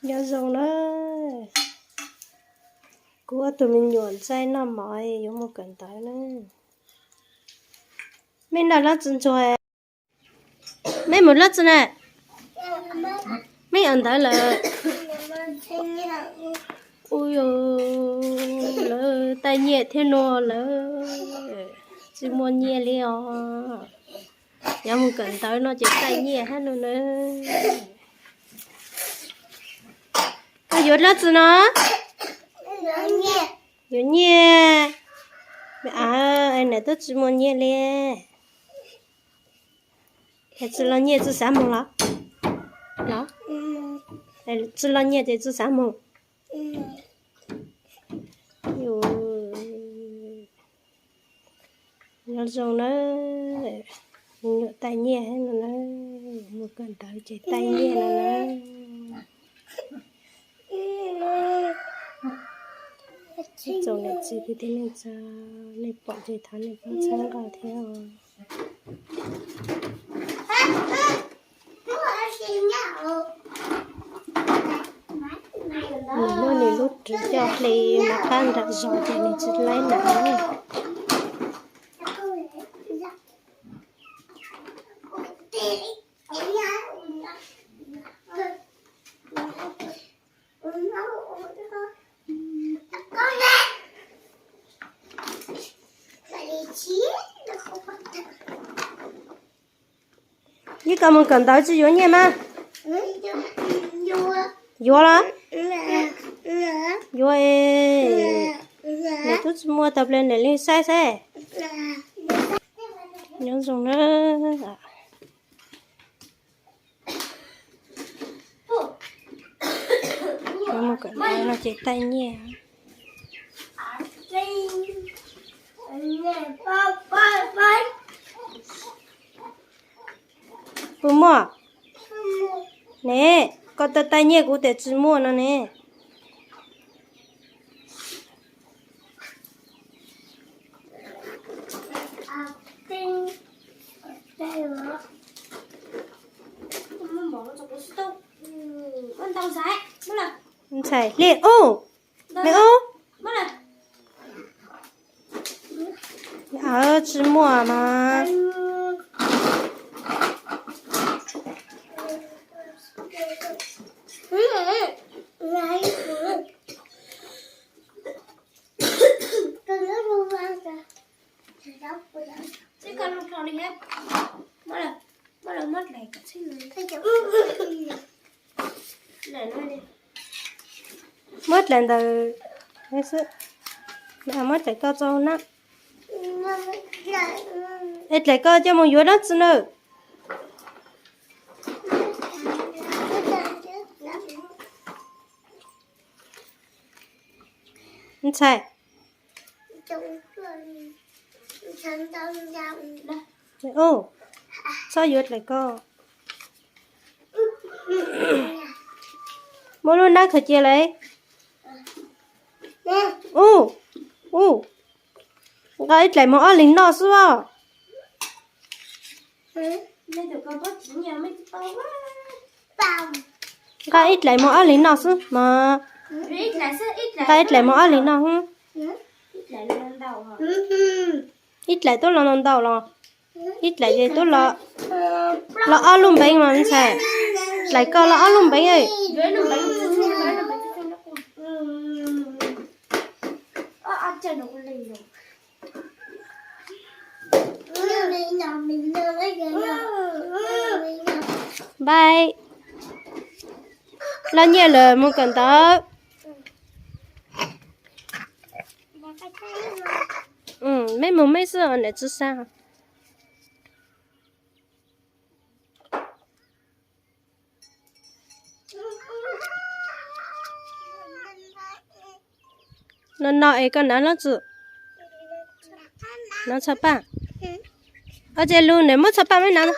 Nyob zoo na, kuv ob tug me nyuam ntxaij noj mov yuav mus kawm ntawv na. Mej noj lab tsi ntsuag? Mej mus lab tsi na? Mej ua ntawv lawm? Ua, lawv taij nyiaj thiab no lawm, tsis muaj nyiaj li os. Yuav mus kawm ntawv no ces taij nyiaj hab no na. Koj yuav dlaab tsi no? Yuav nyiaj. Niam tub tsis muaj nyiaj li. Tsi los nyiaj tsi xav moog los? Tsi los nyiaj ces tsi xav moog. Nyob zoo na, me nyuam taij nyiaj no na, mus kawm ntawv ces taij nyiaj no na. Ib tsoom niam txiv kwv tij neej tsa, nej pom ces thov nej pab txhawb nqa thiab os. Nws muaj nws lub ris coj hle mov qab nram zos ces nws tsis laib nram. Ib koj mus kawm ntawv tsis yuav nyiaj mas? Yuav los? Yuav es. Niam tub tsis muaj tau plaws niam li saib saib. Nyob zoo na. Mus kawm ntawv no ces taij nyiaj. Puas muaj? Ne, koj taij taij nyiaj kuv tias tsis muaj no ne. Ntxhais, hli ub, hli ub. Tsis muaj mas. Muab dlaim ntawd xwb, muab dlaim koj tso na. Es dlaim koj coj mus yuav dab tsi na? Ntxhais. Txhob yuav dlaim koj. Muab lub nab khaws cia lawm. Ub, ub, nqa ib dlaim mus ob leeg noj xwb os. Nqa ib dlaim mus ob leeg noj xwb mas. Nqa ib dlaim mus ob leeg noj. Ib dlaim twb los ntau ntau los. Ib dlaim ces twb los ob lub npeev mas ntxhais. Dlaim koj los ob lub npeev. Npaj, loj nyiaj lawm mus kawm ntawv. Mej mus mej xwb, niam tsis xa. No no es koj hnav lab tsi? Hnav txhaj paj. Ua cas lug nws muab txhaj paj meb hnav.